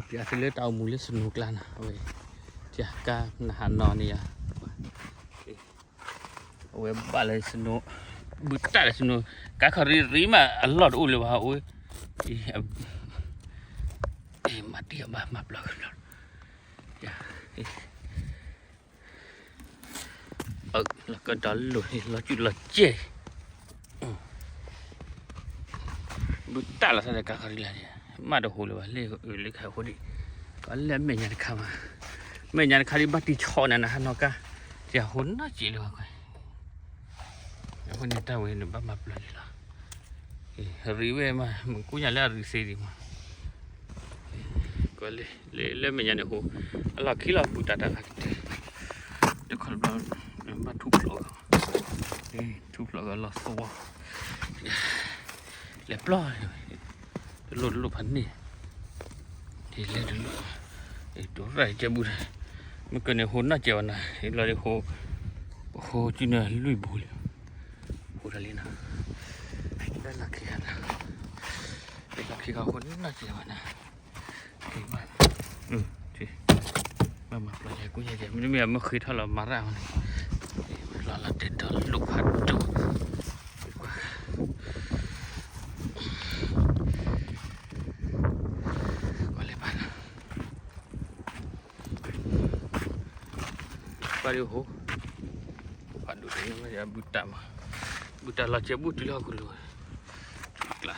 ပျးသုလၢတၢ်အိၣ်မူလၢ snow ကျါနီၤ, အဝဲ ကါနဟးနီၤန့ၣ်ယါ, အဝဲဘၣ်လၢ snow, ဘုတၢ်လၢ snow, ကါခီရံရံမးအလီၢ်တအိၣ်လၢၤဘၣ်, အဝဲ မၤတံၢ်အဘၣ်မၤပျီကဘျီ, လီၤကဒီးလိာ် လီၤကူၣ်လီၤစဲး, ဘုတၢ်လီၤသးဒီးကါခီရံလၢ်န့ၣ်, မးတဟူးလၢၤဘၣ်, လၢအုးလၢခါဟိဒံး, ကီးလၢအမဲာ်ညါတခါမး, မဲာ်ညါတခါဒံးဘၣ်တံၢ်ဆီၣ်နၤနဟးနီၤကါ, ယဟူးနီၢ်က့လၢၤဘၣ်ကွဲ, အဃိန့ၣ်တၢ်ဝဲန့ၣ်ဘၣ်မၤပျီလံလီၤ, ရံဝဲမး မ့ၢ်ကူၣ်ညါလၢအရံစ့ဒံးမး ကွၢ်လၢ လၢမဲာ်ညါန့ၣ်ဟူး, အလီၢ်ခံလီၤ ဘူးတၢ်တၢ်ဖးကတၢၢ်, တခီတဘျီ ဘၣ်ထူၣ်ဖျိးဂီၤ, ထူၣ်ဖျိးဂီၤလီၤသဝီ, လဲၤပျီ, တလိၣ်တလိၣ်ဖးန့ၣ်, လဲၤတလိၣ်, ဒိရၣ်ကဲဘူး, မ့ၢ်ကန့ၣ်ဟူးနီၢ်ကဲဘၣ်နၤ, လီၤဒ်ဟူး, ဟူးကန့ၣ်လွံၢ်ဘူးလံ, ဟူးတၢ်လံနီၤ, လၢလီၢ်ခံဂၤနီၤ, လၢလီၢ်ခံဂၤဟူးနီၢ်ကဲဘၣ်နၤ ဘၣ်မၤပျီယဲၢ်ကူၣ်ယဲၢ်ကဲ, မ့တမ့ၢ်အမ့ၢ်ဃ့ထီၣ်လီၤမၤရၣ်မးန့ၣ်, လီၤလီၤတဲာ်ဒီးလိာ်ဖးဒိၣ်, ကွၢ်လၢဘၣ်နီၤ, ကွၢ်လၢဟူး, ဖးဒိၣ်တမ့ၢ်ဘုတၢ်မး, ဘုတၢ်လီၤကဲဘူးတုၤလၢဟီၣ်ခိၣ်လိၤ,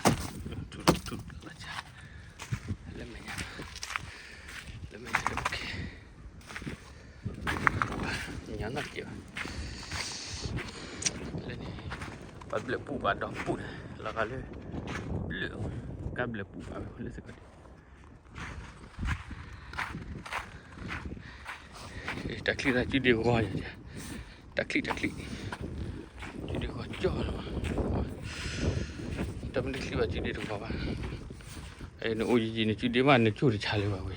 ထူၣ်ကျါ, ထူၣ်ကျါလီၤကဲ, လၢမဲာ်ညါ, လၢမဲာ်ညါလၢပကဲ ညီနီၢ်ကဲဘၣ်, လၢန့ၣ်, ပှၤဘျဲးပူၤဘၣ်ဒီးပူၤန့ၣ် လီၤဂာ်လၢ, ဘျဲး, ကါဘျဲးပူၤဘၣ်ဝဲလၢစ့ၢ်ကီးဒံး, တၢ်ချံသးစုဒ့ဂီၤ, တၢ်ချံတၢ်ချံ, စုဒ့ဂီၤကၠီလီၤ, တၢ်မ့ၢ်တချံဘၣ်စုဒ့တဂီၤဘၣ်, နအိၣ်ယံာ်ယံာ်န့ၣ် စုဒ့မး နကၠိၢ်တဆါလၢၤဘၣ်ဝဲ,